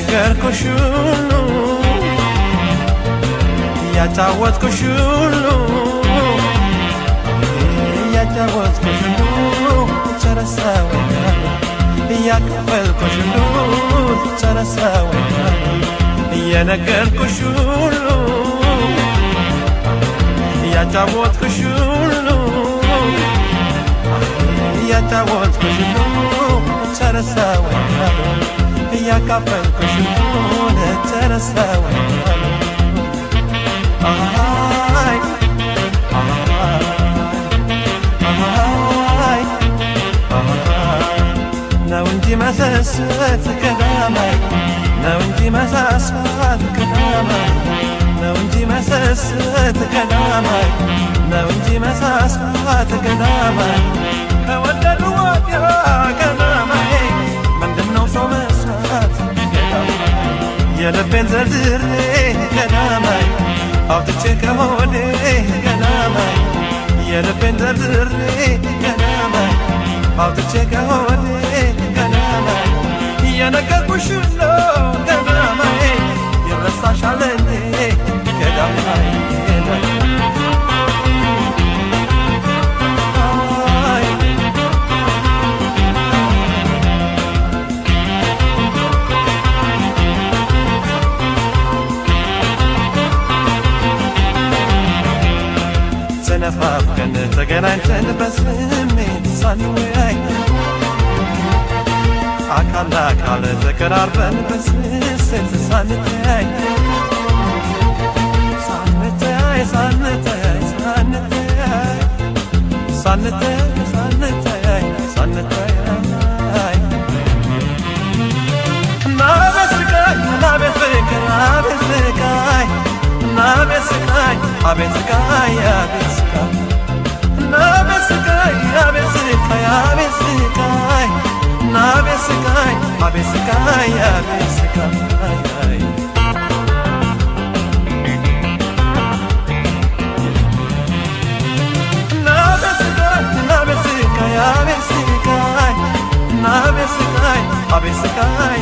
የነገርኩሽ ሁሉ ያጫወትኩሽ ሁሉ ያጫወትኩሽ ሁሉ ተረሳው ያካፈልኩሽ ሁሉ ተረሳው የነገርኩሽ ሁሉ ያጫወትኩሽ ሁሉ ያጫወትኩሽ ሁሉ ተረሳው ያካፈልኩሽ ሁሉ ተረሳው አይ አይ ነው እንጂ መሰሰት ቀዳማይ ነው እንጂ መሳሳት ቀዳማይ ነው እንጂ መሰሰት ቀዳማይ ነው እንጂ መሳሳት ቀዳማይ ከወደዱ ወዲያ ቀዳማይ ምንድነው ሰው መሳት ቀዳማይ የልቤን ዘርዝሬ ቀዳማይ አውጥቼ ከሆዴ ቀዳማይ የልቤን ዘርዝሬ ቀዳማይ አውጥቼ ከሆዴ ቀዳማይ የነገርኩሽ ሁሉ ቀዳማይ ይረሳሻል እንዴ ቀዳማይ አይ ተነፋፍቀን ተገናኝተን በስሜት ሳንወያይ አካል ለአካል ተቀራርበን በስስት ሳንተያይ ሳንተያይ ሳንተያይ ሳንተያይ ሳንተያይ ሳንተያይ ሳንተያይ አቤት ስቃይ አቤት ፍቅር አቤት ስቃይ አቤት ስቃይ አቤት ስቃይ አቤት ስቃይ አቤት ስቃይ አቤት ስቃይ አቤት ስቃይ አቤት ስቃይ አቤት ስቃይ አቤት ስቃይ አቤት ስቃይ አቤት ስቃይ አቤት ስቃይ አቤት ስቃይ አቤት ስቃይ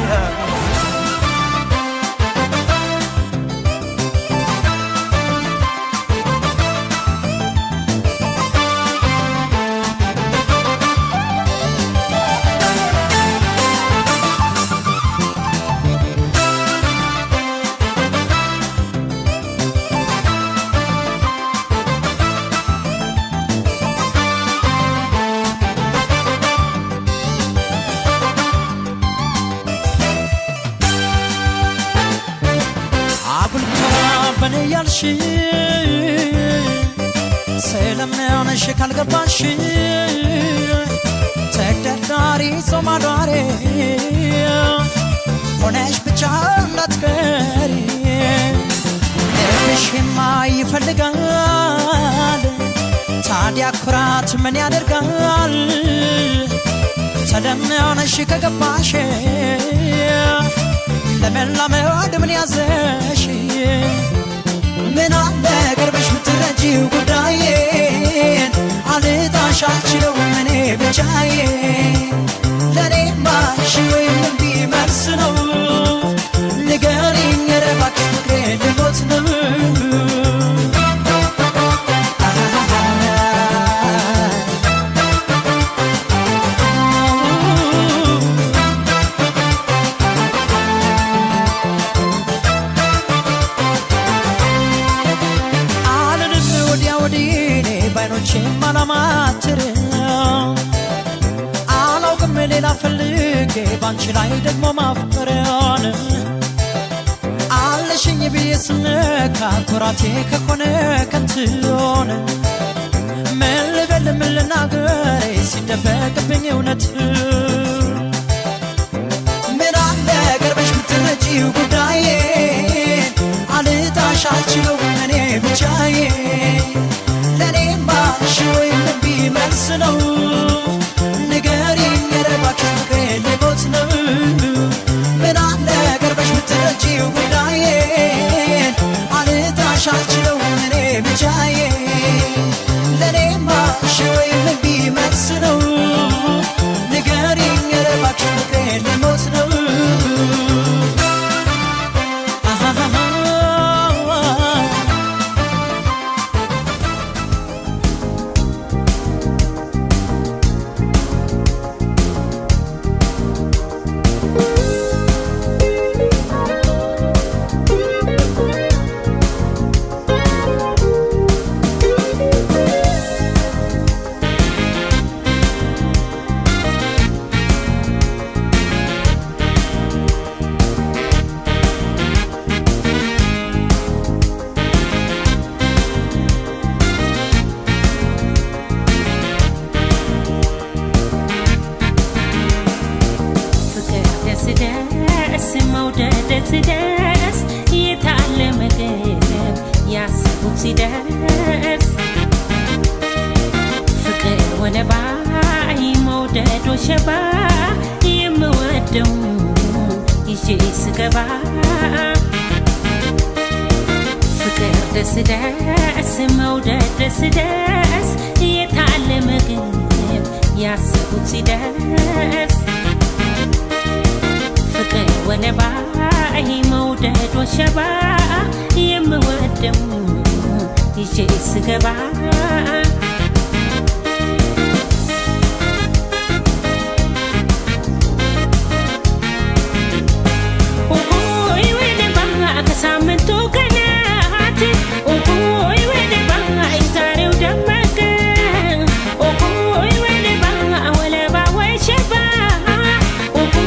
አጉልቶ በኔ ያልሽ ስለምንሽ ካልገባሽ ተግደርዳሪ ጾም አዳሪ ሆነሽ ብቻ እንዳትቀሪ። ልብሽማ ይፈልጋል፣ ታዲያ ኩራት ምን ያደርጋል? ተለምነሽ ከገባሽ ለመላመድ ምን ያዘሽ? ምን አለ ቀርበሽ ብትረጂው ጉዳዬን፣ አልጣሽ አልችለውም እኔ ብቻዬን። ለእኔማ እሺ ወይም እምቢ መልስ ነው፣ ንገሪኝ ኧረ እባክሽ ፍቅሬ ልሞት ነው። አልልም ወዲያ ወዲህ እኔ ባይኖቼም አላማትር፣ አላውቅም ሌላ ፈልጌ ባንቺ ላይ ደግሞ ማፍቀርን። አለሽኝ ብዬ ስመካ ኩራቴ ከሆነ ከንቱን፣ ምን ልበል ምን ልናገር ሲደበቅብኝ እውነት? ምን አለ ቀርበሽ ብትረጂው ጉዳዬን፣ አልጣሽ አልችለውም እኔ ብቻዬን። ለእኔማ እሺ ወይም እምቢ መልስ ነው፣ ንገሪኝ ኧረ እባክሽ ፍቅሬ ልሞት ነው። ምን አለ ቀርበሽ ብትረጂው ጉዳዬን፣ አልጣሽ አልችለውም እኔ ብቻዬን። ለእኔማ እሺ ወይም እምቢ መልስ ነው፣ ንገሪኝ ኧረ እባክሽ ፍቅሬ ልሞት ነው። ደስ ደስ የታለመ ግብ ያሰቡት ሲደርስ ፍቅር ወለባይ መውደድ ወሸባ የምወደው ይዤ ስገባ ፍቅር ደስ ደስ መውደድ ደስ ደስ የታለመ ግብ ያሰቡት ሲደርስ ፍቅር ወለባይ መውደድ ወሸባ የምወደው ይዤ ስገባ። ኦሆይ ወለባ ከሳምንቱ ቀናት፣ ኦሆይ ወለባ ዛሬው ደመቀ፣ ኦሆይ ወለባ ወለባ ወሸባ፣ ኦሆይ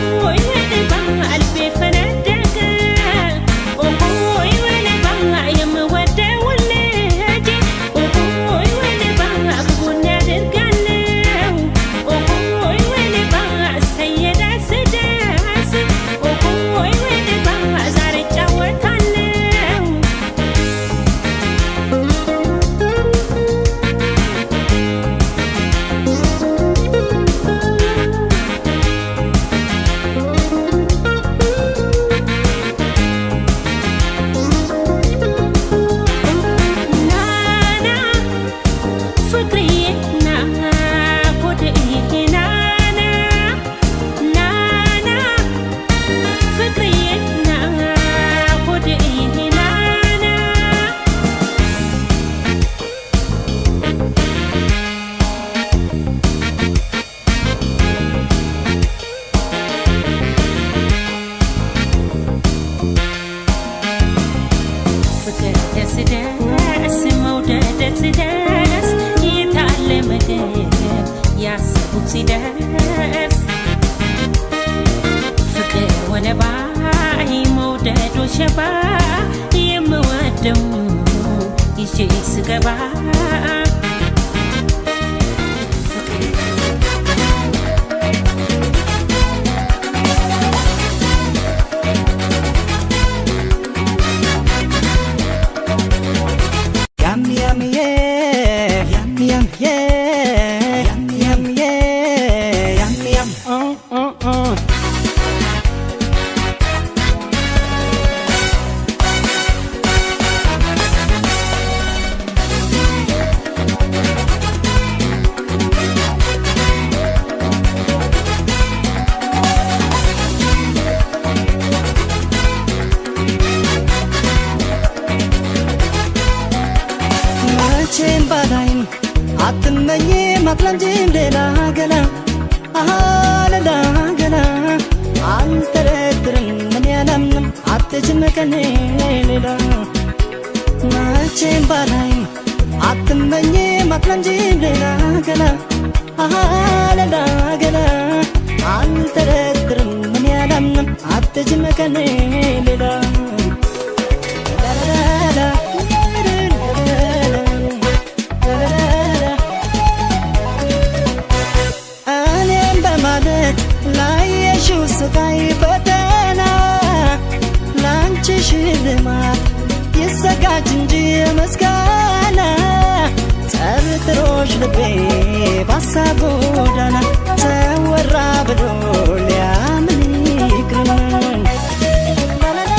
ወለባ ልቤ ፈነደቀ፣ ኦሆይ ወለባ የምወደውን ልጅ፣ ኦሆይ ወለባ ከጎኔ አድርጋለሁ፣ ኦሆይ ወለባ እሰየ ደስ ደስ፣ ኦሆይ ወለባ ዛሬ እጫወታለሁ። ናና ፍቅርዬ ና ሆድዬ ናና ናና ፍቅርዬ ና ሆድዬ ናና። ፍቅር ደስ ደስ መውደድ ደስ ደስ የታለመ ግብ ያሰቡት ሲደርስ ፍቅር ወለባይ መውደድ ወሸባ የምወደው ይዤ ስገባ ፍቅር Yum yum yeah, yum yum yeah, yum yum yeah, yum yum. Oh oh oh. መቼም ባላይም አትመኝም አትለምጂም ሌላ ገላ፣ አሃ ሌላ ገላ። አልጠረጥርም እኔ አላምንም አትችም ከኔ ሌላ። መቼም ባላይም አትመኝም አትለምጂም ሌላ ገላ፣ አሃ ሌላ ገላ። አልጠረጥርም እኔ አላምንም አትችም ከኔ ሌላ። ላላላ እኔም በማለት ላየሽው ስቃይ ፈተና ላንቺ ሽልማት ይዘጋጅ እንጂ ምስጋና። ጠርጥሮሽ ልቤ ባሳብ ጎዳና ተወራ ብሎ ሊያምን ይቅርና። ላላላ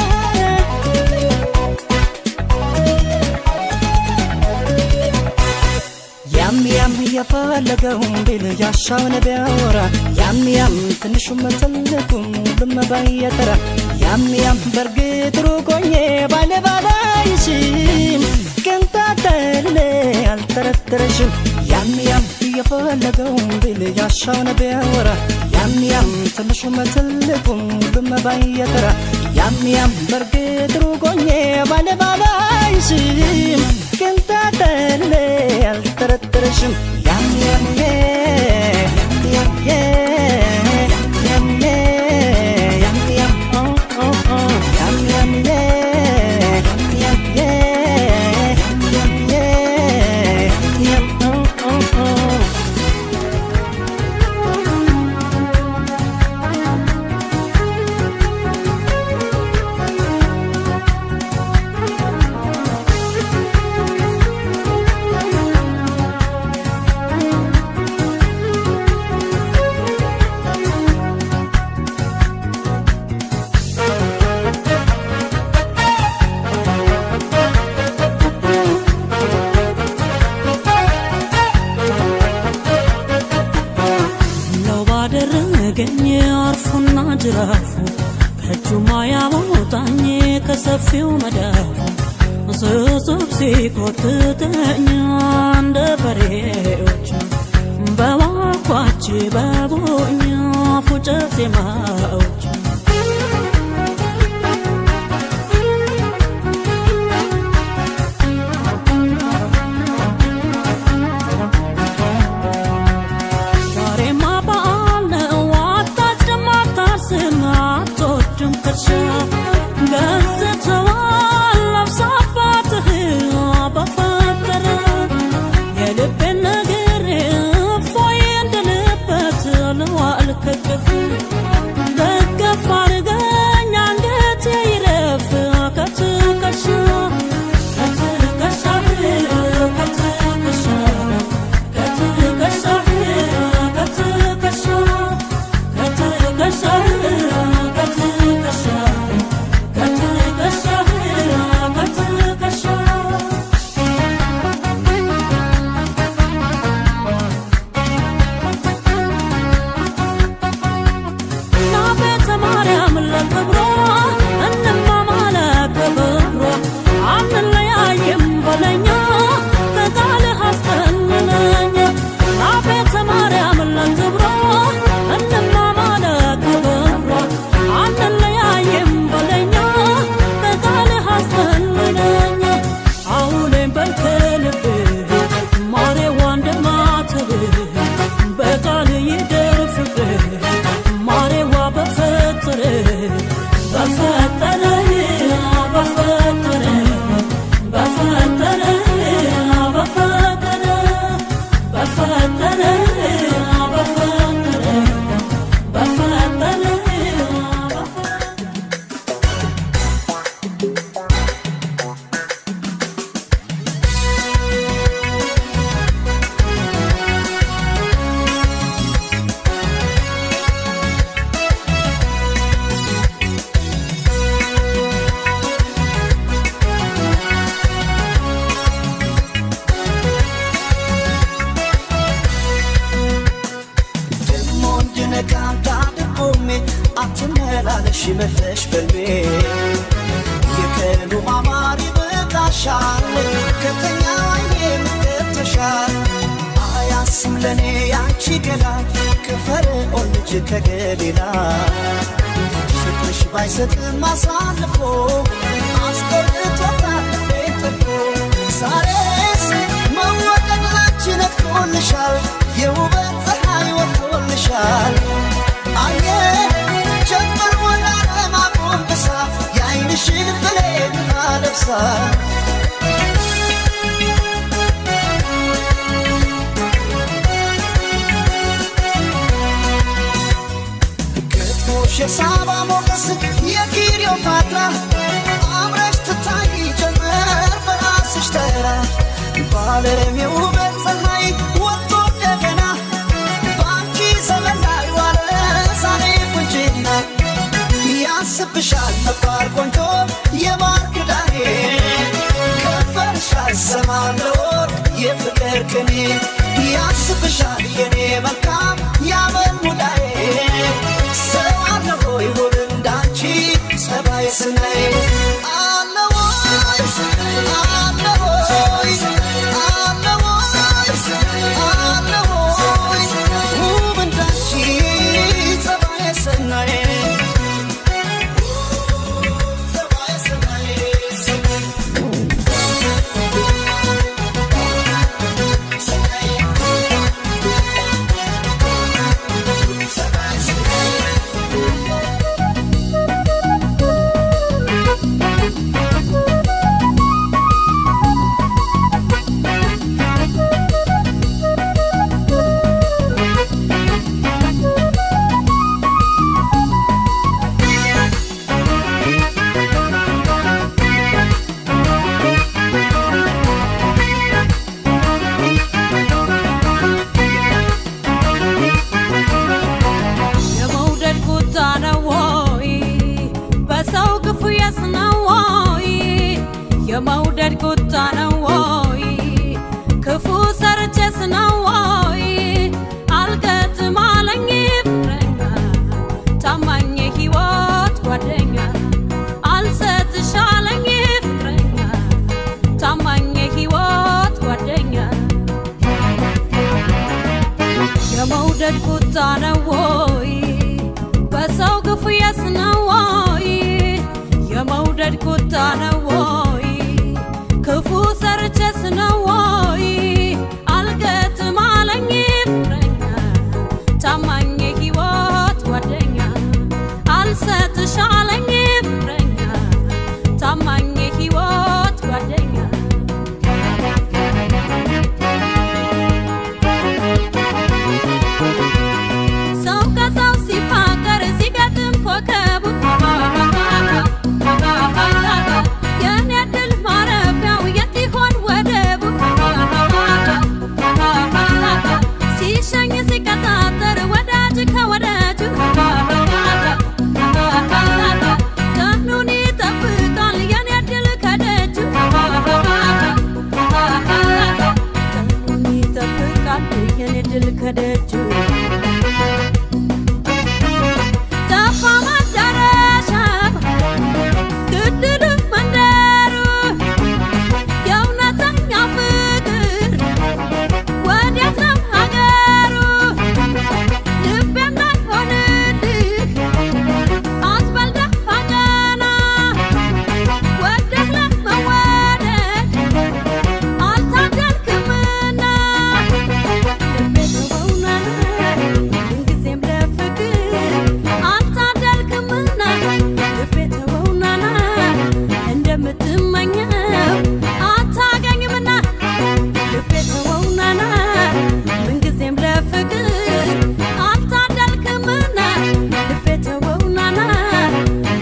ያም ያም የፈለገውን ቢል ያሻውን ቢያወራ፣ ያም ያም ትንሹም ትልቁም ሁሉም በየተራ፣ ያም ያም በርግጥ ሩቅ ሆኜ ባለ ባላይሽም ቅንጣት ታህል አልጠረጥረሽም። ያም ያም የፈለገውን ቢል ያሻውን ቢያወራ፣ ያም ያም ትንሹም ትልቁም ሁሉም በየተራ፣ ያም ያም በርግጥ ሩቅ ሆኜ ባለ ባላይሽም ቅንጣት ታህል አልጠረጥረሽም። ያም ያም ያም ያም ያም ያም ኦ ኦ ኦ ያም ያም ያም ያም ያም ኦ ኦ ኦ። ጅራፉ ከእጁማ ያወጣኝ ከሰፊው መዳፉ ስስብ ሲጎትተኝ እንደ በሬዎች በዋኳች በቦኛ ፉጨት ዜማዎች። ዛሬማ በዓል ነው፣ አታጭድም አታርስም አትወድም ከርሻ ገዝተዋል ነፍስ አባትህ በፈጠረ የልቤን ነግሬ እፎይ እንድልበት ልዋል ከቅፍ ደገፍ አድርገኝ አንገቴ ይረፍ ከትከሻ ከትከሻ ከትከሻ ከትከሻ ከትከሻ ከትከሻ ከትከሻ ከትከሻ ከትከሻ። ቤተ ማርያም ለክብሯ እንማማለ ክብሯ አንለያይም በለኛ ከቃልህ አስጠልለኝ። ቤተ ማርያም ለክብሯ እንማማለ ክብሯ አንለያይም በለኛ ከቃልህ አስጠልለኝ። አውሌን በል ከልብህ ማሬዋ እንደማትብህ በቃል ይደር ፍቅርህ ማሬዋ በፈጠረ በፈጠረ በፈጠረ በፈጠረ በፈጠረ በፈጠረ በፈጠረ በፈጠረ በፈጠረ። ደሞ እንድነቃ እንዳድርጎሜ አትመላለሽ መለሽ በልቤ የቀኑ ማማር ይበቃሻል ከተኛ አይኔም ገብተሻል አያስም ለኔ ያንቺ ገላ ከፈርዖን ልጅ ከገሊላ ፍቅርሽ ባይሰጥም አሳልፎ አስቆርጦታል ልቤን ጥፎ ዛሬስ መወደድ ላንቺ ነግቶልሻል የውበት ፀሐይ ወጥቶልሻል አየ ጀምር ወደ ዓለም አጎንብሳ የዓይንሽን ብሌን አለብሳ። ግጥሞሽ የሳባ ሞገስ የክሊዮፓትራ አምረሽ ትታይ ጀመር በራስሽ ተራ በዓለም የውበት ፀሐይ ወጥቶ እንደገና በአንቺ ዘመን ላይ ዋለ ዛሬ ቁንጅና ያንስብሻል መባል ቆንጆ የማር ክዳኔ ከንፈርሽ አይሰማም ለወርቅ የፍቅር ቅኔ ያንስብሻል የኔ መልካም ያመል ሙዳዬ ሰው አለ ሆይ ውብ እንዳንቺ ጸባይ ስናይ አለ ወይ አለ ወይ አለ ወይ አለ ወይ ውብ እንዳንቺ ጸባይ ስናይ ጸባይ ስናይ። የመውደድ ቁጣ ነው ወይ? በሰው ግፉ የስ ነው ወይ? የመውደድ ቁጣ ነው ወይ? ክፉ ሰርቼስ ነው ወይ? አልገጥም አለኝ ፍቅረኛ፣ ታማኝ የሕይወት ጓደኛ። አልሰጥሽ አለኝ ፍቅረኛ፣ ታማኝ የሕይወት ጓደኛ። ሰው ከሰው ሲፋቀር ሲገጥም ኮከቡ፣ የኔ ዕድል ማረፊያው የት ይሆን ወደቡ? ሲሸኝ ሲቀጣጠር ወዳጅ ከወዳጁ፣ ቀኑን ይጠብቃል የኔ ዕድል ከደጁ። ቀኑን ይጠብቃል የኔ ዕድል ከደጁ። ጠፋ መዳረሻው ክልሉ መንደሩ፣ የእውነተኛ ፍቅር ወዴት ነው ሀገሩ? ልቤ እንዳይሆንልህ አትበል ደፋ ቀና፣ ወደህ ለመወደድ አልታደልክምና። ልቤ ተወውና ምንጊዜም ለፍቅር አልታደልክምና። ልቤ ተወውና እንደምትመኘው አታገኝምና። ልቤ ተወውና ምንጊዜም ለፍቅር አልታደልክምና። ልቤ ተወውና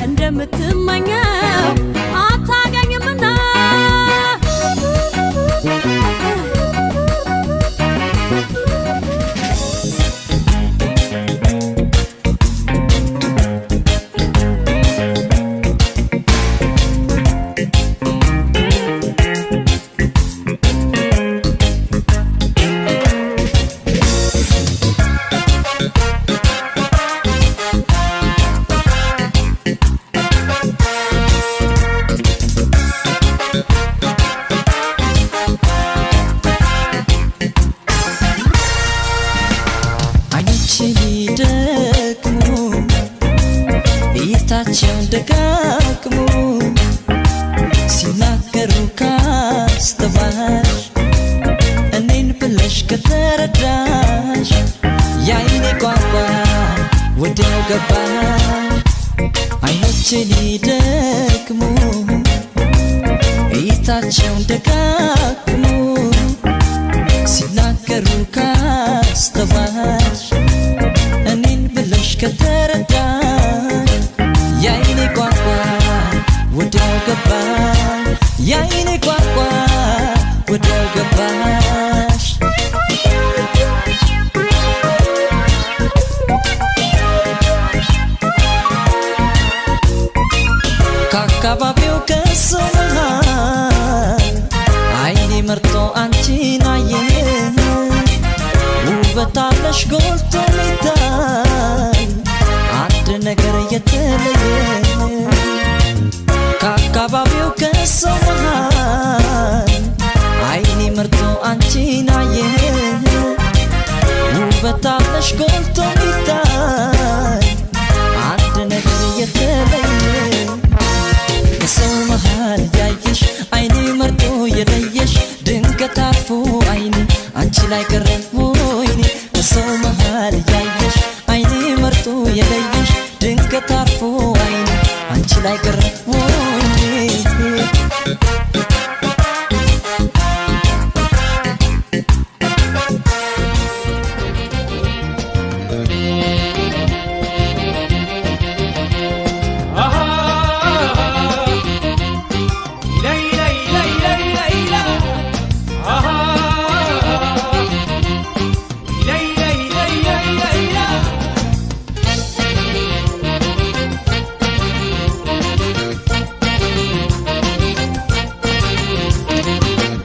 እንደምትመኘው አታገኝምና። አይኖቼ ቢደክሙ እይታቸውን ደጋግሞ ሲናገሩ ካስተዋልሽ፣ እኔን ብለሽ ከተረዳሽ፣ የአይኔ ቋንቋ ወዲያው ገባሽ። አይኖቼ ሊደክሙ እይታቸውን ደጋግሞ ሲናገሩ ካስተዋልሽ፣ እኔን ብለሽ ከተረዳሽ፣ የአይኔ ቋንቋ ወዲያው ገባሽ። የአይኔ ቋንቋ ወዲያው ገባሽ። ከአካባቢው ከሰው መሃል አይኔ መርጦ አንቺን አየ። ውበት አለሽ ጎልቶ ሚታይ፣ አንድ ነገር የተለየ። ከአካባቢው ከሰው መሃል አይኔ መርጦ አንቺን አየ። ውበት አለሽ ጎልቶ ሚታይ፣ አንድ ነገር የተለየ። ከሰው መሃል ያየሽ፣ አይኔ መርጦ የለየሽ፣ ድንገት አርፎ አይኔ አንቺ ላይ ቀረ ወይኔ። ከሰው መሃል ያየሽ፣ አይኔ መርጦ የለየሽ፣ ድንገት አርፎ አይኔ አንቺ ላይ ቀረ ወይኔ።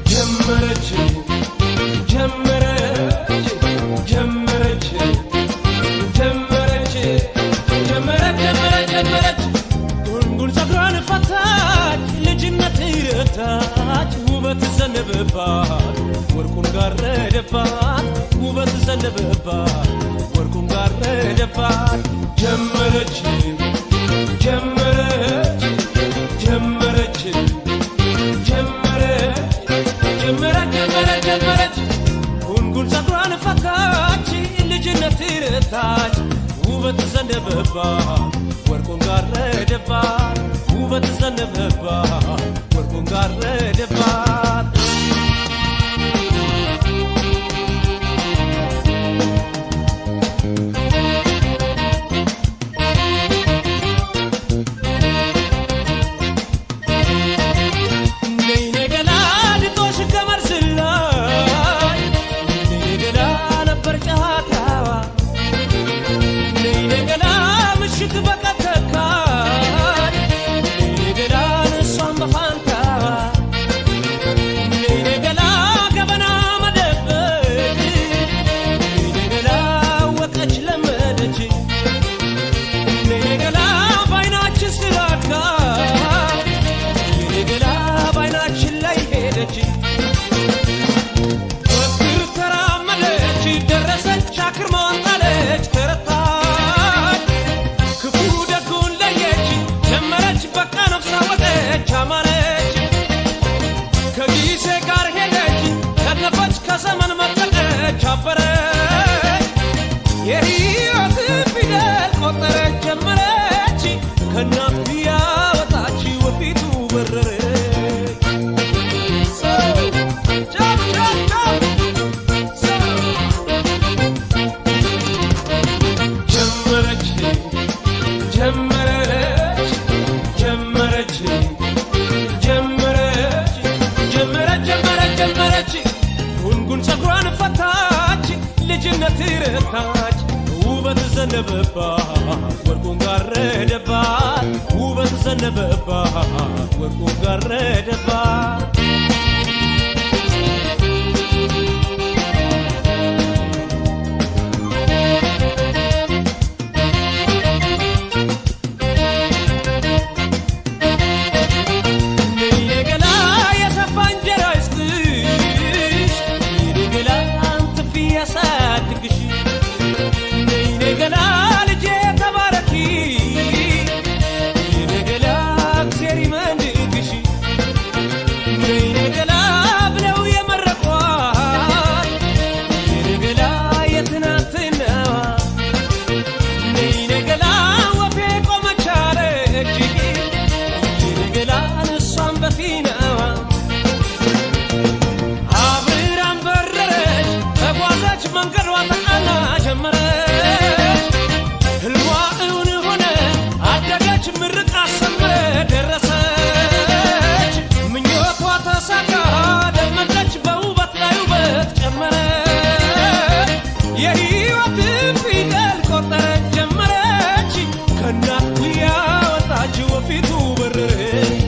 ጀመረች ጀመረች ጀመረች ጀመረች ጀመረች ጀመረች ጀመረች፣ ጉንጉን ፀጉሯን ፈታች፣ ልጅነት ረታች፣ ውበት ዘነበባት፣ ወርቁን ጋረደባት፣ ውበት ዘነበባት። ወርቁን ጋረደባት። ጀመረች ጀመረች ጀመረች ጀመረች ጀመረች ጀመረች ጀመረች ጉንጉን ፀጉሯን ፈታች፣ ልጅነት ረታች፣ ውበት ዘነበባት ወርቁን ጋረደባት፣ ውበት ዘነበባት ወርቁን ጋረደባት። ነይ ነይ ገላ ድጦሽ ገመድ ዝላይ፣ ነይ ነይ ገላ ነበር ጨዋታዋ፣ ነይ ነይ ገላ ምሽት በቀተካይ፣ ነይ ነይ ገላ እሷን በፋንታዋ፣ ነይ ነይ ገላ ገበና መደበቅ፣ ነይ ነይ ገላ ወቀች ለመደች፣ ነይ ነይ ገላ ባይናችን ስላካ፣ ነይ ገላ ባይናችን ላይ ሄደች፣ በፍቅር ተራመደች፣ ደረሰች አክርማን ጣለች ተረታች፣ ክፉ ደጉን ለየች ጀመረች በቃ ነፍስ አወቀች አማረች፣ ከጊዜ ጋር ሄደች ተነፈች ከዘመን መጠቀች አበረች፣ የሕይወት ፊደል ቆጠረች ጀመረች ከእናት ጉያ ወጣች ወፊቱ በረረች። ጫፍ ጫፍ ጫፍ። ጀመረች ጀመረች ጀመረች ጀመረች ጀመረች ጀመረች ጀመረች ጉንጉን ፀጉሯን ፈታች፣ ልጅነት ረታች፣ ውበት ዘነበባት ወርቁን ጋረደባት፣ ውበት ዘነበባት ወርቁን ጋረደባት። ነይ ገላ የሰፋ እንጀራ ይስጥሽ፣ ነይ ገላ አንጥፊ ያሳድግሽ፣ ነይ ገላ ልጄ ተባረኪ፣ ነይ ገላ እግዜር ይመንድግሽ፣ ነይ ገላ ብለው የመረቋት፣ ነይ ገላ የትናንትናዋ፣ ነይ ገላ ወፌ ቆመች አለች፣ ነይ ገላ እሷን በፊናዋ አብራን በረረች ተጓዘች መንገዷ ተቃና ጀመረች ህልሟ እውን ሆነ አደገች ምርቃ ሰመረ ደረሰች ምኞቷ ተሳካ ደመቀች በውበት ላይ ውበት ጨመረች የሕይወትን ፊደል ቆጠረች ጀመረች ከእናት ጉያ ወጣች ወፊቱ በረረች።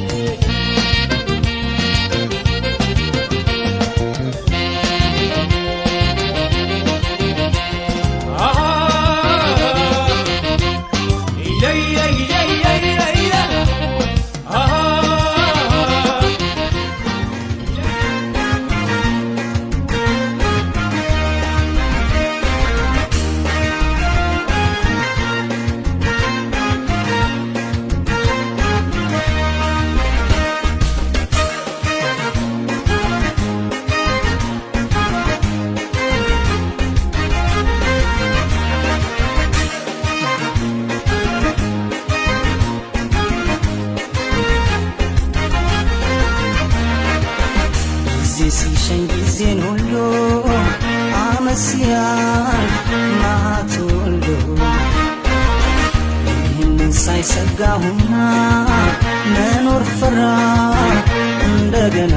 ጊዜ ሲሸኝ ጊዜን ሁሉ አመስያል ማት ወልዶ ይህንን ሳይሰጋሁና መኖር ፈራ እንደገና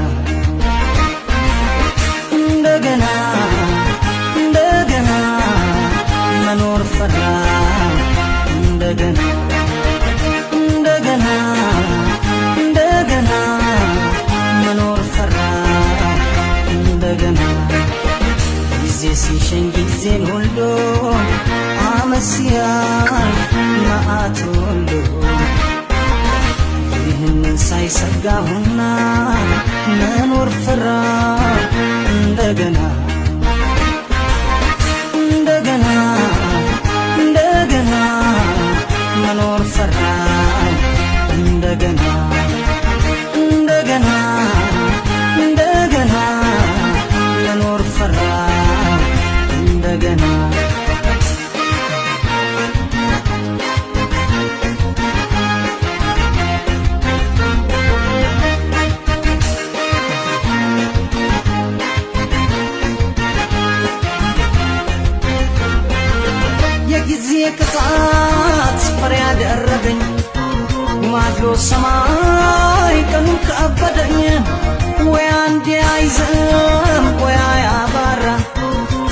እንደገና እንደገና መኖር ፈራ እንደገና እንደገና እንደገና መኖር ፈራ እንደገና ጊዜ ሲሸኝ ጊዜን ሁሉ አመስያል መዓት ወልዶ ይህንን ሳይሰጋሁና መኖር ፈራ እንደገና እንደገና የጊዜ ቅጣት ፍሬ ያደረገኝ ማድሎ ሰማይ ቀኑን ከበደኝ። ወይ አንዴ አይዘም ወይ አያባራ፣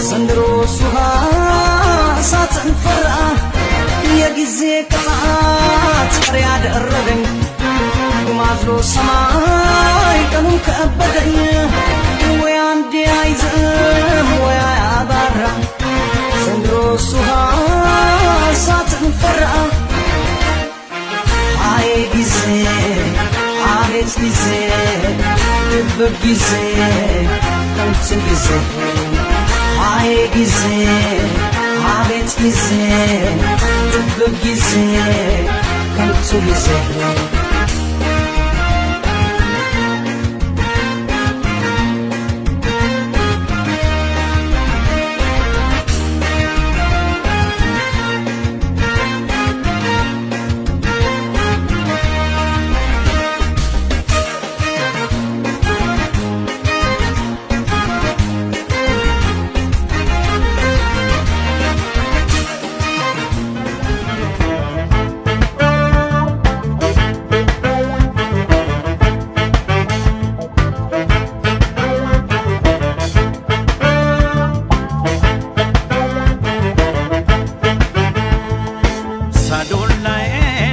ዘንድሮስ ውሃ እሳትን ፈራ። የጊዜ ቅጣት ፍሬ ያደረገኝ ማድሎ ሰማይ ቀኑን ከበደኝ። ወይ አንዴ አይዘም ወይ አያባራ፣ ዘንድሮስ ውሃ እሳትን ፈራ። አይ ጊዜ፣ አቤት ጊዜ፣ ድብቅ ጊዜ፣ ከንቱ ጊዜ። አይ ጊዜ፣ አቤት ጊዜ፣ ድብቅ ጊዜ፣ ከንቱ ጊዜ። ሳዶላዬ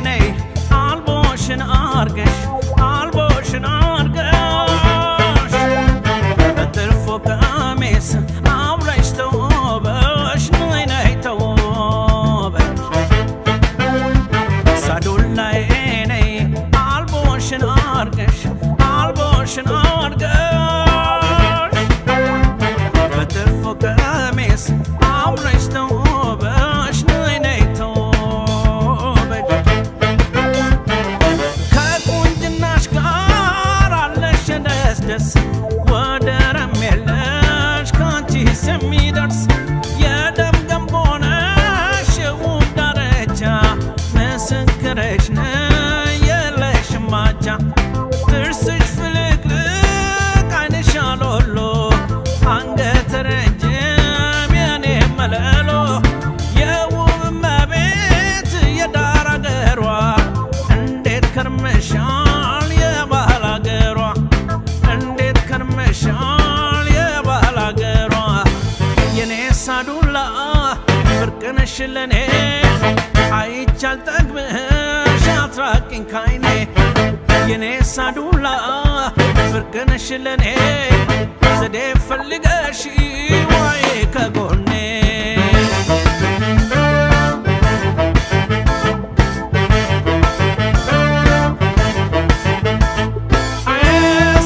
ነይ አልቦሽን አርገሽ፣ አልቦሽን አርገሽ፣ በጥልፎ ቀሚስ አምረሽ ተውበሽ፣ ነይ ነይ ተውበሽ። ሳዶላዬ ነይ አልቦሽን አርገሽ፣ አልቦሽን አርገሽ፣ በጥልፎ ቀሚስ አምረሽ ተውበሽ፣ ነይ ነይ ተውበሽ። ከቁንጅናሽ ጋር አለሽ ደስ ደስ፣ ወደረም የለሽ ካንቺስ የሚደርስ። የደም ገንቦ ነሽ የውብ ዳርቻ፣ ምስክርሽ ነኝ የለሽም አቻ። ጥርስሽ ፍልቅልቅ ዓይንሽ አሎሎ፣ አንገት ረጅም የኔ መለሎ፣ የውብ እመቤት የዳር አገሯ፣ እንዴት ከርመሻል የባህል አገሯ፣ እንዴት ከርመሻል የባህል አገሯ። የኔ ሳዱላ ብርቅነሽ ለኔ፣ አይቻል ጠግብሽ አትራቂኝ ካይኔ። የኔ ሳዱላ ብርቅነሽ ለኔ፣ ዘዴ ፈልገሽ ዋይ ከጎኔ።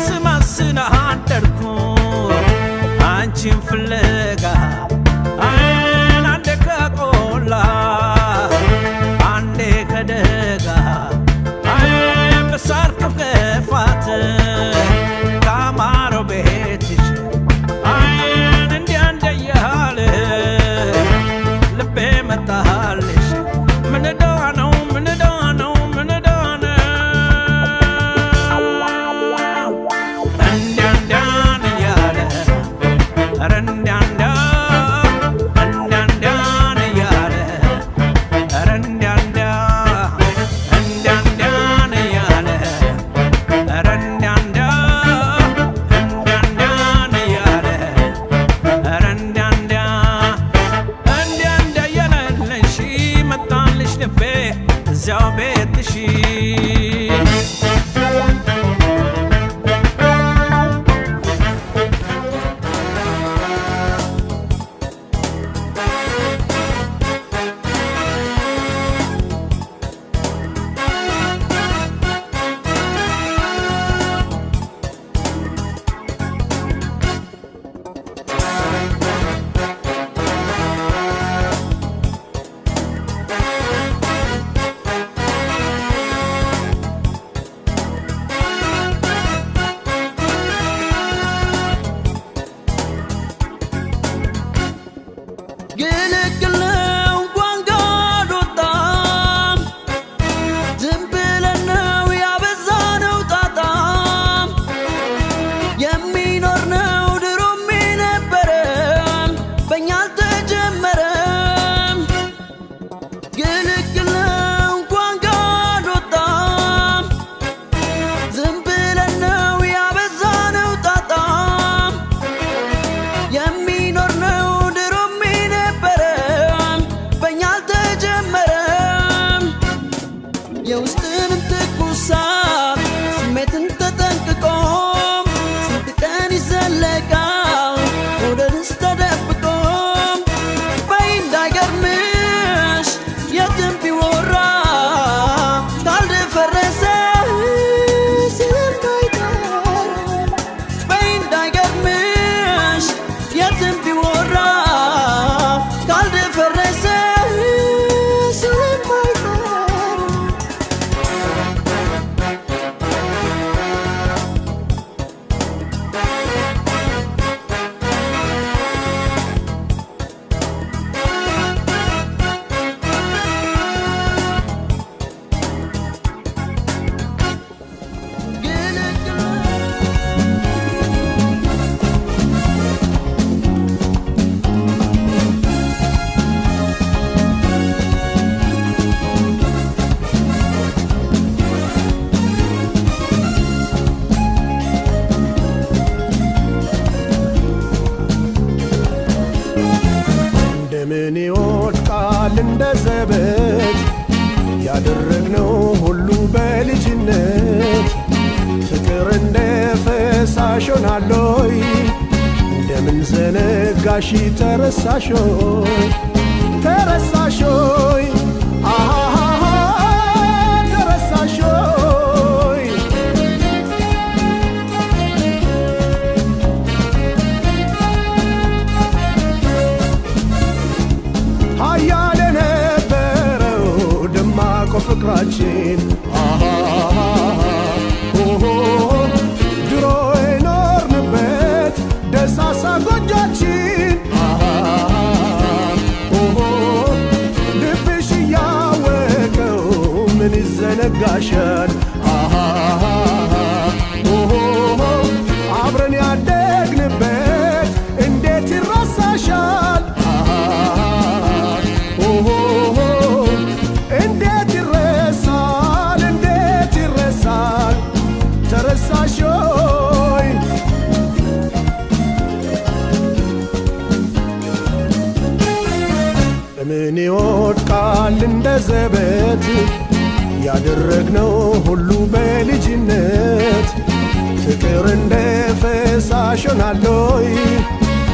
ስማስና አደርኩ አንቺን ፍለጋ፣ አይን አንዴ ከቆላ አንዴ ከደጋ፣ አይን በሳር ክፍክፋት ካማረው ቤትሽ፣ አይን እንዲያ እንደያለ ልቤ መጣልሽ። ምን ዕዳ ነው? ምን ዕዳ ነው? ምን ዕዳ ነው? እንዲያ እንዲያን እያለ፣ ኧረ እንዲያ እንዲያ፣ እንዲያ እንዲያን እያለ፣ ኧረ እንዲያ እንዲያ፣ እንዲያ እንዲያን እያለ፣ ኧረ እንዲያ እንዲያ፣ እንዲያ እንዲያን እያለ፣ ኧረ እንዲያ እንዲያ፣ እንዲያ እንዲያ እያለልሽ መጣልሽ ልቤ እዚያው ቤትሽ። ይወድቃል እንደ ዘበት ያደረግነው ሁሉ በልጅነት ፍቅር እንደ ፈሳሽ ሆናለይ እንደምን ዘነጋሽ ተረሳሾይ ተረሳሾይ አሃ ተረሳሾይ ኃያል የነበረው ደማቁ ፍቅራችን አሃ ኦሆ ድሮ የኖርንበት ደሳሳ ጎጇችን አሃ ኦሆ ልብሽ እያወቀው ምን ይዘነጋሻል አሃ ኦሆ አብረን ያደግንበት እንዴት ይረሳሻል አሃ ኦሆ እንዴት ይረሳል እንዴት ይረሳል ተረሳሾይ እምን ይወድቃል እንደ ዘበት ያደረግነው ሁሉ በልጅነት ፍቅር እንደ ፈሳሽ ሆናለይ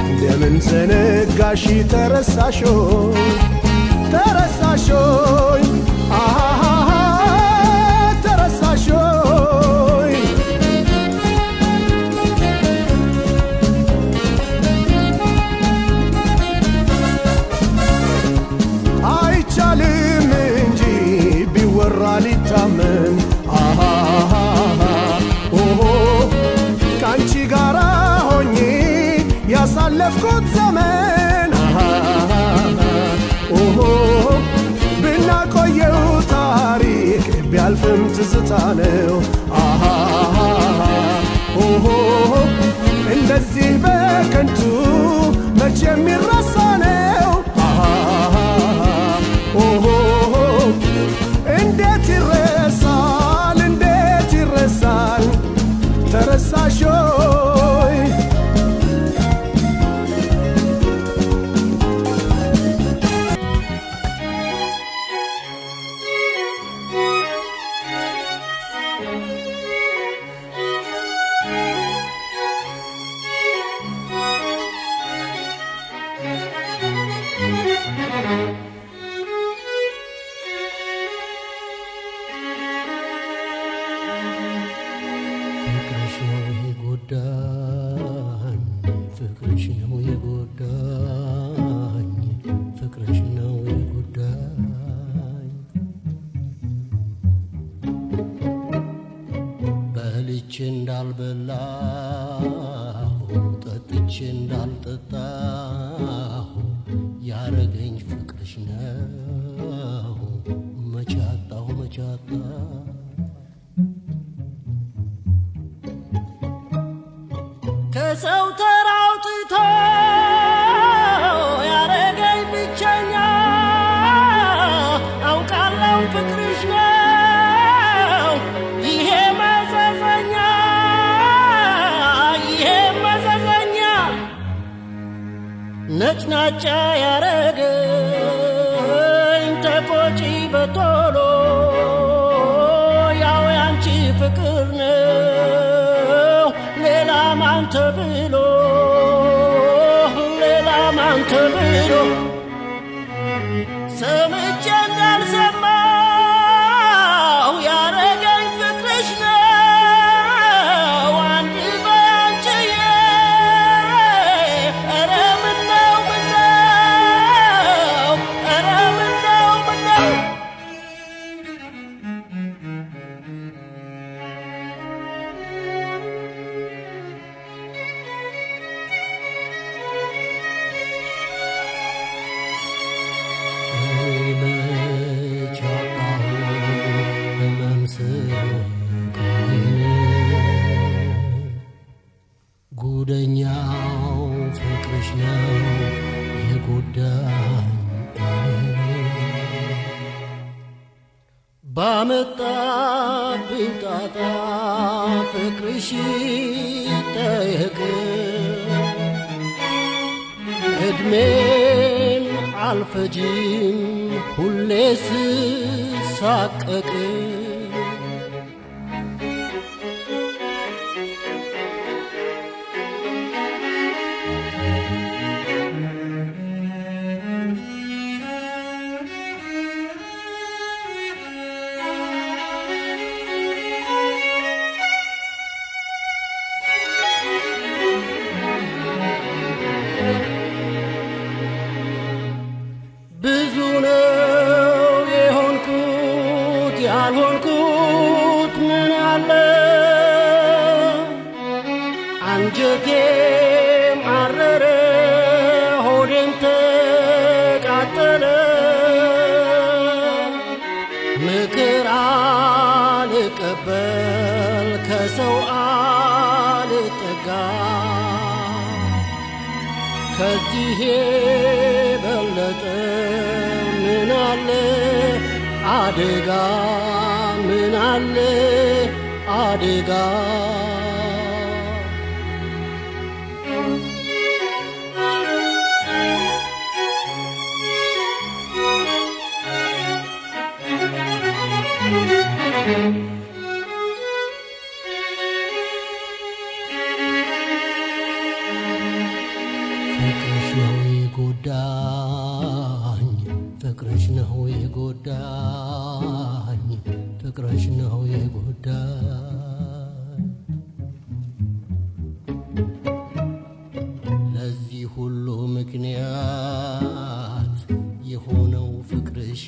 እንደምን ዘነጋሽ ተረሳሾይ ተረሳሾይ አሃ ተረሳሾይ አይቻልም እንጂ ቢወራ ሊታመን አሃ ኦሆ ካንቺ ጋራ ሆኜ ያሳለፍኩት ዘመን አሃ ኦሆ ብናቆየው ታሪክ ቢያልፍም ትዝታ ነው አሃ ኦሆ እንደዚህ በከንቱ መቼ የሚረሳ ነው አሃ ኦሆ እንዴት ይረሳል እንዴት ይረሳል ተረሳሾይ ፍቅርሽ ነው የጎዳኝ ፍቅርሽ ነው የጎዳኝ ፍቅርሽ ነው የጎዳኝ በልቼ እንዳልበላሁ ጠጥቼ እንዳልጠጣሁ ያረገኝ ፍቅርሽ ነው መቻጣሁ መቻጣ ከሰው ተራውጥቶ ያረገኝ ብቸኛ አውቃለሁ ፍቅርሽ ነው ይሄ መዘዘኛ ይሄ መዘዘኛ ነጭናጫ ያረገኝ ተቆጪ በቶሎ ያው ያንቺ ፍቅር ነው ሌላ ማን ተብሎ ሌላ ማን ተብሎ ሰምቼ እንዳልሰማሁ ያረገኝ ፍቅርሽ ነው አንድ በአንቺዬ ኧረ ምነው ምነው ኧረ ምነው ምነው ጉደኛው ፍቅርሽ ነው የጎዳኝ እኔን። ባመጣብኝ ጣጣ ፍቅርሽ ጠየቅ እድሜን አልፈጅም ሁሌ ስሳቀቅ ብዙ ነው የሆንኩት ያልሆንኩት ምን አለ አንጀቴም አረረ ሆዴም ተቃጠለ ምክር አልቀበል ከሰው አልጠጋ ከዚህ የበለጠ ምን አለ አደጋ ምን አለ አደጋ ፍቅርሽ ነው የጎዳኝ ፍቅርሽ ነው የጎዳኝ ፍቅርሽ ነው የጎዳኝ ለዚህ ሁሉ ምክንያት የሆነው ፍቅርሽ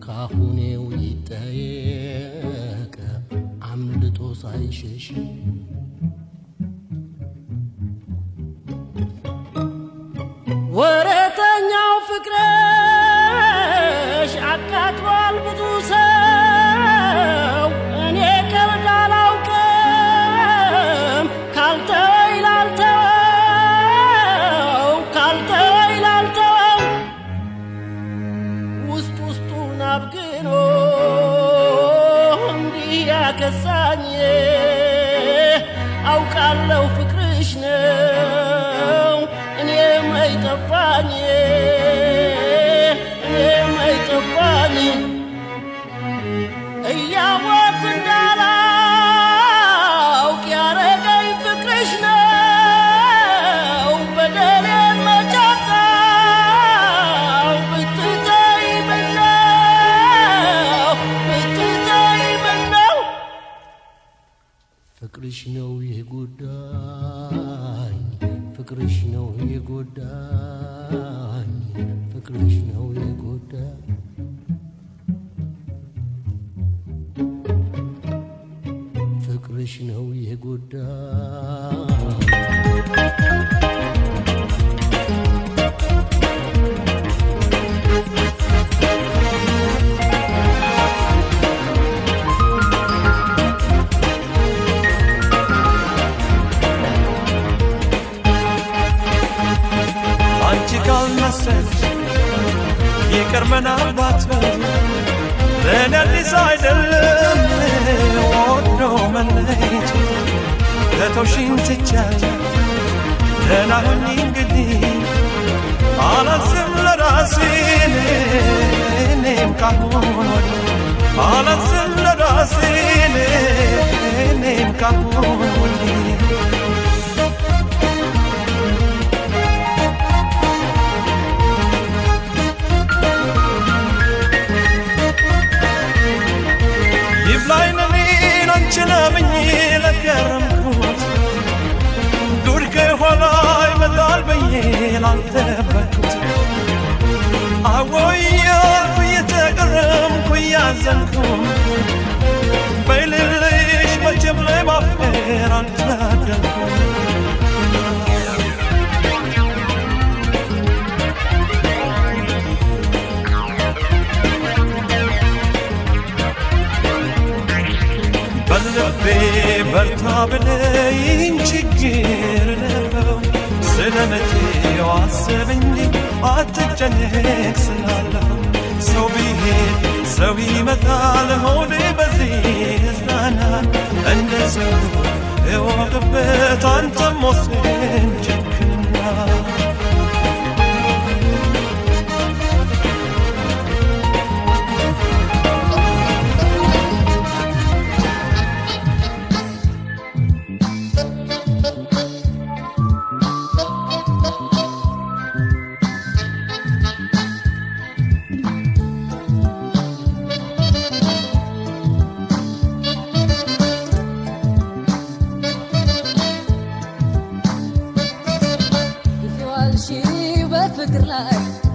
ካሁኔው ይጠየቅ አምልጦ ሳይሸሽ ወረተኛው ፍቅርሽ አቃጥሏል ብዙ ሰው እኔ ቀልድ አላውቅም ካልተወይ ላልተወው ካልተወይ ላልተወው ውስጥ ውስጡን አብግኖ እንዲህ ያከሳኝ አውቃለሁ ፍቅርሽ ነው እኔም አይጠፋኝ እኔም አይጠፋኝ እያወቅኩ እንዳላውቅ ያረገኝ ፍቅርሽ ነው በደሌን መቻጣው ብትተይ ምነው ብትተይ ምነው ፍቅርሽ ነው የጎዳኝ ፍቅርሽ ነው የጎዳኝ ፍቅርሽ ነው የጎዳኝ ፍቅርሽ ነው የጎዳኝ አንቺ ካልመሰልሽ ይቅር ምናልባት ለእኔ አዲስ አይደለም ወዶ መለየት ከተውሽኝ ትቻለሁ ደህና ሁኚ እንግዲህ አላዝም ለራሴ እኔም ካሁን ወዲህ አላዝም ለራሴ እኔም ካሁን ወዲህ ይብላኝ ለኔን አንቺን አምኜ ለገረምኩት ዱር ከኋላ ይመጣል ብዬ ላልጠበቅኩት አወይ እያልኩ እየተገረምኩ እያዘንኩ በይልልሽ መቼም ለማፍቀር አልታደልኩም። በልቤ በርታ ብለይን ችግር ለፈው ስለ መቼው አስብ እንጂ አትጨነቅ ስላለፈው ሰው ቢሄድ ሰው ይመጣል ሆዴ በዚህ ይጽናናል እንደ ሰው እወቅበት አንተም ወስን ጨክና።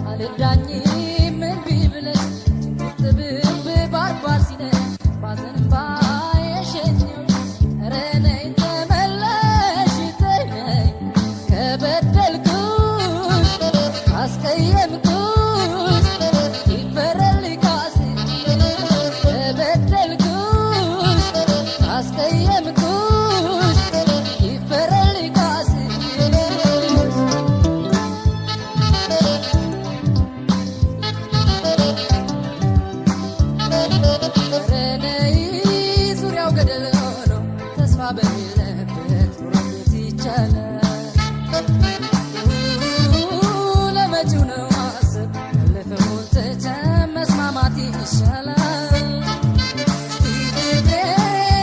አልዳኝም እምቢ ብለሽ ጭንቅ ጥብብ ባርባር ሲነሽ ባዘን እምባ የሸኘሁሽ ኧረ ነይ ተመለሽ ተይ ነይ ከበደልኩሽ ካስቀየምኩሽ ይፈረድልኝ ካሴ ከበደልኩሽ ካስቀየምኩሽ ይፈረድልኝ ካሴ ኧረ ነይ ዙሪያው ገደል ሆኖ ተስፋ በሌለበት ኑሮ እንዴት ይቻላል? ለመጪው ነው ማሰብ ያለፈውን ትተን መስማማት ይሻላል። እስቲ ፍቅሬ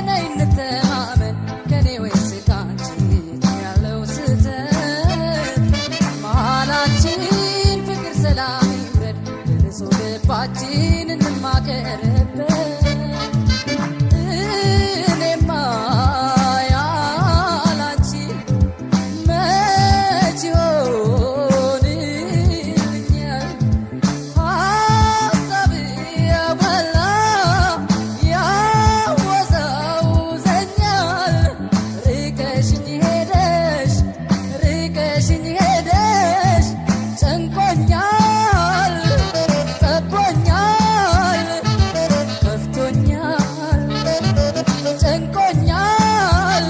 ነይ እንተማመን ከኔ ወይስ ካንቺ የቱ ያለው ስህተት? መሃላችን ፍቅር ሰላም ይውረድ በንጹህ ልባችን እንማከርበት። እኔማ ያላንቺ መች ይሆንልኛል? ሀሳብ ያበላ ያወዛውዘኛል። ርቀሽኝ ሄደሽ ርቀሽኝ ሄደሽ ጨንቆኛል፣ ጠቦኛል፣ ከፍቶኛል፣ ጨንቆኛል፣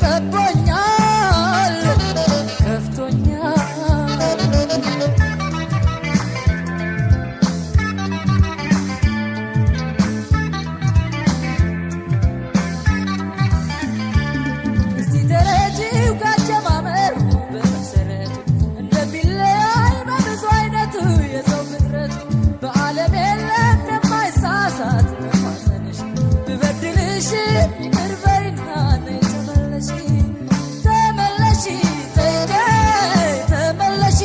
ጠቦኛል፣ ከፍቶኛል። እስቲ ተረጂው ካጀማመሩ በመሰረቱ እንደሚለያይ በብዙ አይነቱ የሰው ፍጥረቱ በዓለም የለም የማይሳሳት ለማዘንሽ ብበድልሽ ይቅር በይና ነይ ተመለሺ ተመለሺ ተይ ተይ ተመለሺ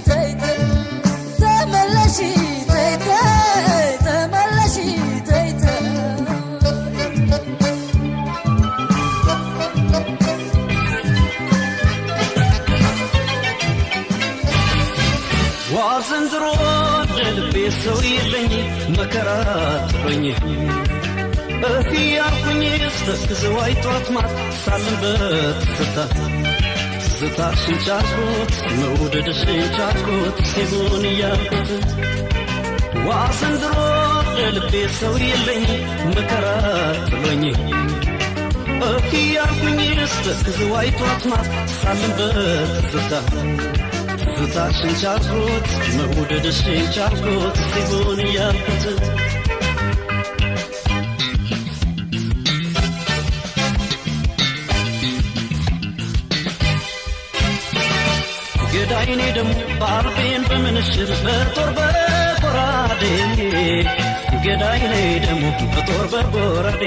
ተይ ተይ ተመለሺ ተይ ተይ ተመለሺ ተይ ተይ ዋ ዘንድሮ ለልቤ ሰው የለኝ መከራ ጥሎኝ እህ ያልኩኝ ስተክዘዋይ ጧት ማት ሳልን በትዝታ ትዝታሽን ቻልኩት መውደድሽን ቻልኩት ሲሆን እያልኩት ዋ ዘንድሮ ለልቤ ሰው የለኝ መከራ ጥሎኝ እህ ያልኩኝ ስተክዘዋይ ጧት ማት ሳልን በትዝታ ትዝታሽን ቻልኩት መውደድሽን ቻልኩት ሲሆን እያልኩት ገዳይኔ ደግሞ ባርቤን በምንሽር በጦር በጎራዴ ገዳይኔ ደግሞ በጦር በጎራዴ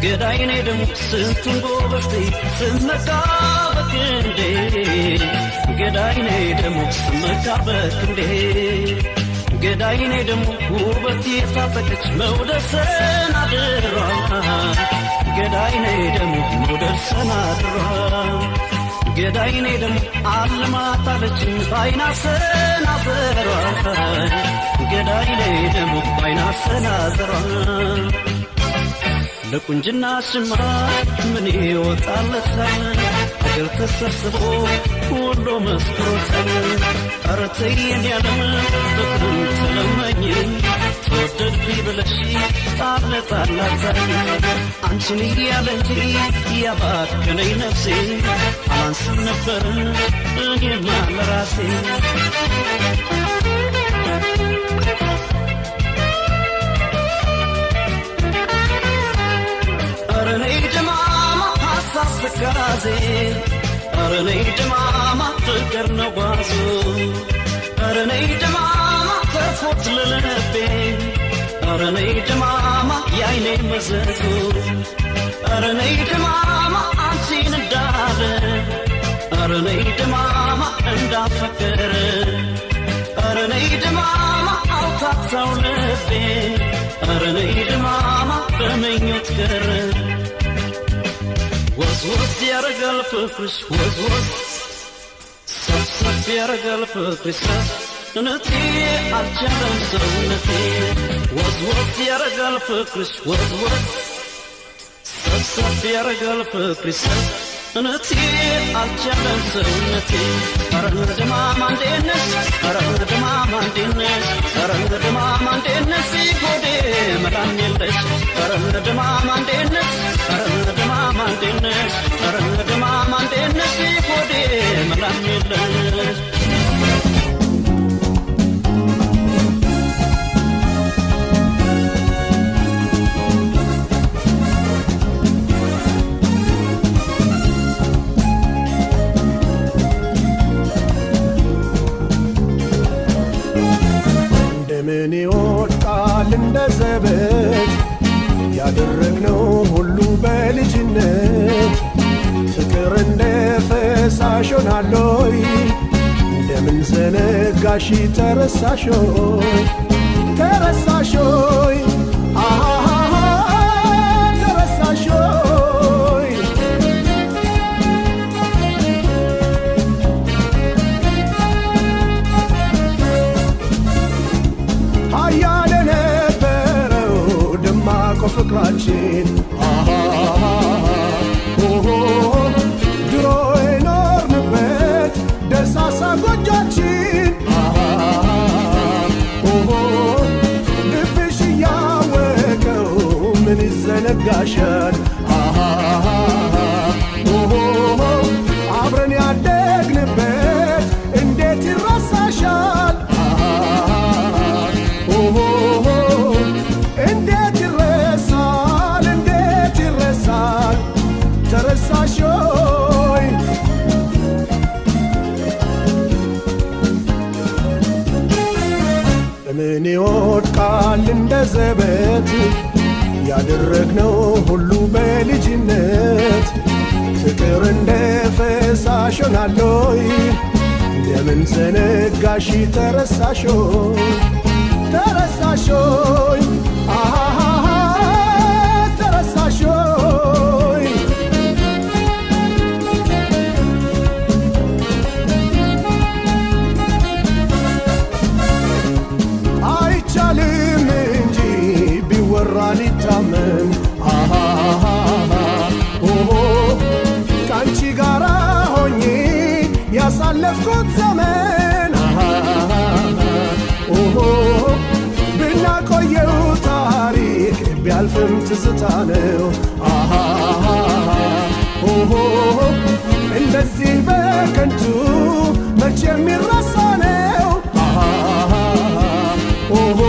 ገዳይኔ ደግሞ ስንቱን ጎበዝቴ ስመካ በክንዴ ገዳይኔ ደግሞ ስመካ በክንዴ ገዳይኔ ደግሞ ውበት የታጠቀች መውደድ ሰናድሯ ገዳይኔ ደግሞ መውደድ ሰናድሯ ገዳይኔ ደግሞ አልማታለችኝ ባይና ሰናዘሯ ገዳይኔ ደግሞ ባይና ሰናዘሯ ለቁንጅና ሽማ ምን ይወጣለታል እግር ተሰብስቦ ሁሉ መስክሮታል። ኧረ ተይ እንዲያለም ፍቅሩን ተለመኝ ተወደድኩኝ ብለሽ ጣል ጣል አታኝ አንቺን እያለ እንጂ ያባከነኝ ነፍሴ አላንስም ነበር እኔማ ለራሴ ኧረ ነይ ድማማ ሀሳብ ትካዜ ኧረ ነይ ድማማ ፍቅር ነው ጓዙ ኧረ ነይ ድማማ ተርፎት ለልቤ ኧረ ነይ ድማማ የአይኔ መዘዙ ኧረ ነይ ድማማ አንቺን እንዳለ ኧረ ነይ ድማማ እንዳፈቀረ ኧረ ነይ ድማማ አውታታው ልቤ ኧረ ነይ ድማማ በምኞት ቀረ ወዝ ወዝ ያረጋል ፍቅርሽ ወዝ ወዝ ሰብሰብ ያረጋል ፍቅርሽ ሰውነቴ አልቻለም ሰውነቴ ወዝ ወዝ ያረጋል ፍቅርሽ ወዝ ወዝ ሰብሰብ ያረጋል ፍቅርሽ ሰውነቴ አልቻለም ሰውነቴ ኧረ ድማማ እንዴት ነሽ ኧረ ድማማ እንዴት ነሽ ኧረ ድማማ እንዴት ነሽ ሆዴ መላም የለሽ ኧረ ድማማ እንዴት ነሽ ኧረ ድማማ እንዴት ነሽ ኧረ ድማማ እንዴት ነሽ ሆዴ መላም የለሽ እንደምን ይወድቃል እንደ ዘበት ያደረግነው ሁሉ በልጅነት ፍቅር እንደ ፈሳሽ ሆናል ሆይ እንደምን ዘነጋሽ ተረሳሽ ሆይ ተረሳሽ ሆይ አሃ ተረሳሽ ሆይ ኃያል የነበረው ደማቁ ፍቅራችን አሃ ኦሆ ድሮ የኖርንበት ደሳሳ ጎጇችን አሃ ኦሆ ልብሽ እያወቀው ምን ይዘነጋሻል አሃ ኦሆ አብረን ያደግንበት እንዴት ይረሳሻል ኦሆ እንዴት ይረሳል እንዴት ይረሳል ተረሳሽ ሆይ ለምን ይወድቃል እንደ ዘበት ያደረግነው ሁሉ በልጅነት ፍቅር እንደ ፈሳሽ ሆናል ሆይ እንደምን ዘነጋሽ ተረሳሽ ሆይ ተረሳሽ ሆይ አሃ ተረሳሽ ሆይ አይቻልም እንጂ ቢወራ ሊታመን አሃ ኦሆ ከአንቺ ጋራ ሆኜ ያሳለፍኩት ዘመን አሃ ኦሆ ብናቆየው ታሪክ ቢያልፍም ትዝታ ነው አሃ ኦሆ እንደዚህ በከንቱ መቼ የሚረሳ ነው አሃ ኦሆ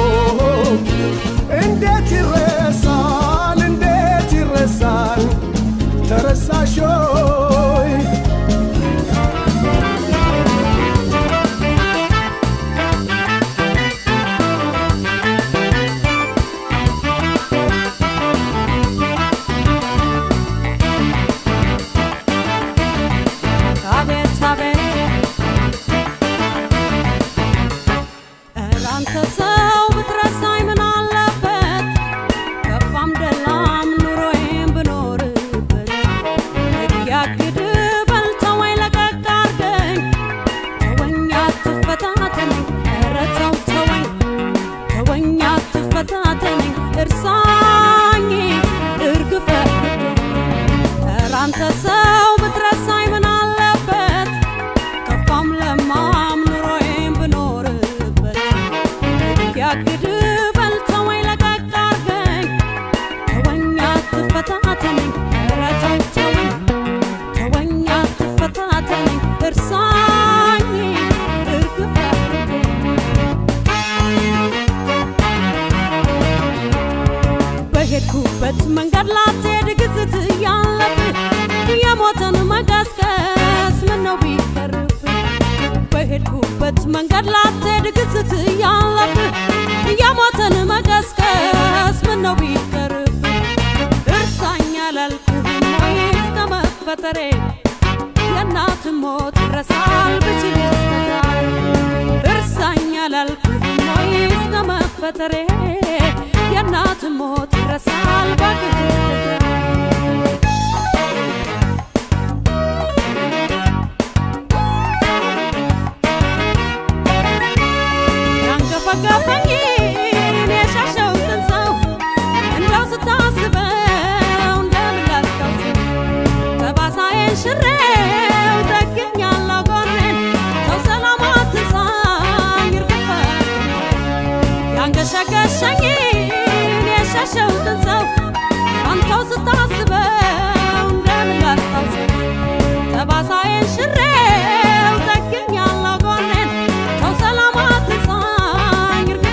እንዴት ይረሳል እንዴት ይረሳል ተረሳሽ ሆይ አቤት አቤት ኧረ አንተ ሰው ብትረሳኝ ምን አለበት? ከፋም ደላም ኑሮዬን ብኖርበት ሕግ ያግድ በል ተወኝ ለቀቅ አድርገኝ ተወኝ አትፈታተነኝ ኧረ ተው ተወኝ ተወኝ አትፈታተነኝ እርሳኝ እርግፈ ኧረ አንተ ሰው ብትረሳኝ ምን አለበት? ከፋም ለማም ኑሮዬን ብኖርበት ሕግ ያግድ በል ተወኝ ለቀቅ አድርገኝ ተወኝ አትፈታተነኝ ኧረ ተው ተወኝ ተወኝ አትፈታተነኝ እርሳኝ እርግፍ አድርገኝ በሄድኩበት መንገድ ላትሄድ ግዝት እያለብህ የሞተን መቀስቀስ ምነው ቢቀርብህ በሄድኩበት መንገድ ላትሄድ ግዝት እያለብህ የሞተን መቀስቀስ ምነው ቢቀርብህ እርሳኝ አላልኩህም ወይ እስከ መፈጠሬ የእናት ሞት ይረሳል ብችል እስከ ዛሬ እርሳኝ አላልኩህም ወይ እስከ መፈጠሬ የእናት ሞት ይረሳል ባክህ እስከ ዛሬ። ያንገፈገፈኝን የሸሸሁትን ሰው እንደው ስታስበው እንደምን ላስታውሰው ጠባሳዬን ሽሬው ጠግኛለሁ ጎኔን ተው ሰላም አትንሳኝ እርግፍ ያንገሸገሸኝን የሸሸሁትን ሰው አንተው ስታስበው እንደምን ላስታውሰው ጠባሳዬን ሽሬው ጠግኛለሁ ጎኔን ተው ሰላም አትንሳኝ እርግፍ።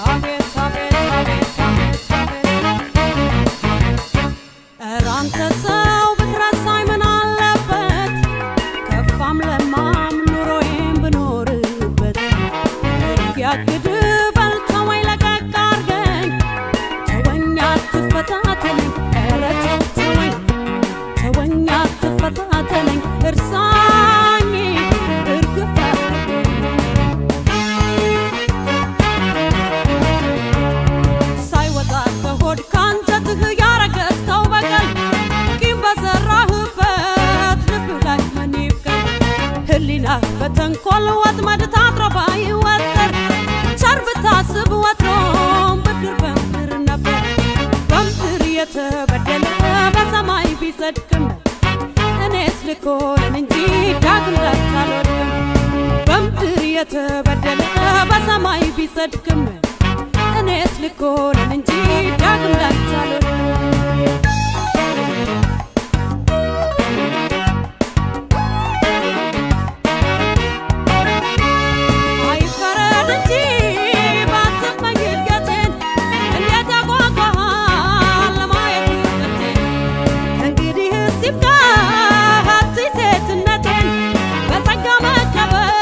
አቤት አቤት አቤት አቤት አቤት ኧረ አንተ ሰው ብትረሳኝ ምን አለበት? ከፋም ለማም ኑሮዬን ብኖርበት ያግድ በል ተወኝ ለቀቅ አድርገኝ ተወኝ አትፈታተነኝ ኧረ ተው ተወኝ ተወኝ አትፈታተነኝ እርሳኝ እርግፍ አድርገኝ። ሳይወጣ ከሆድ ካንጀትህ ያረገዝከው በቀል ቂም በዘራህበት ልብህ ላይ ምን ይብቀል? ህሊናህ በተንኮል ወጥመድ ታጥሮ ባይወጠር ቸር ብታስብ ወትሮም ብድር በምድር ነበር። በምድር የተበደለ በሰማይ ቢጸድቅም እኔስ ልኮንን እንጂ ዳግም ላንተ አልወድቅም። በምድር የተበደለ በሰማይ ቢጸድቅም እኔስ ልኮንን እንጂ ዳግም ላንተ አልወድቅም። አይፈረድ እንጂ ባትመኝ እድገቴን እንዴት ያጓጓሃል ለማየት ውበቴን። ከእንግዲህስ ይብቃህ አትይ ሴትነቴን በጸጋ መቀበል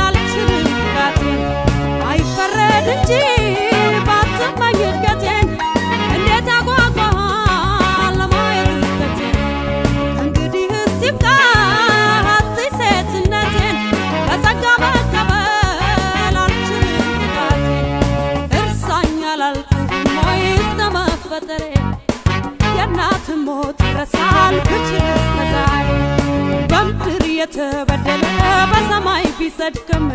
አልችልም ፍርሃቴን። አይፈረድ እንጂ ባትመኝ እድገቴን እንዴት ያጓጓሃል ለማየት ውበቴን። ከእንግዲህስ ይብቃህ አትይ ሴትነቴን በጸጋ መቀበል አልችልም ፍርሃቴን። እርሳኝ አላልኩህም ወይ እስከ መፈጠሬ የእናት ሞት ይረሳል ብችል እስከ ዛሬ። በምድር የተበደለ በሰማይ ቢጸድቅም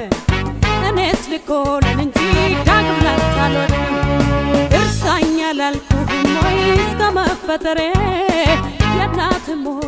እኔስ ልኮንን እንጂ ዳግም ላንተ አልወድቅም። እርሳኝ አላልኩህም ወይ እስከ መፈጠሬ የእናት ሞት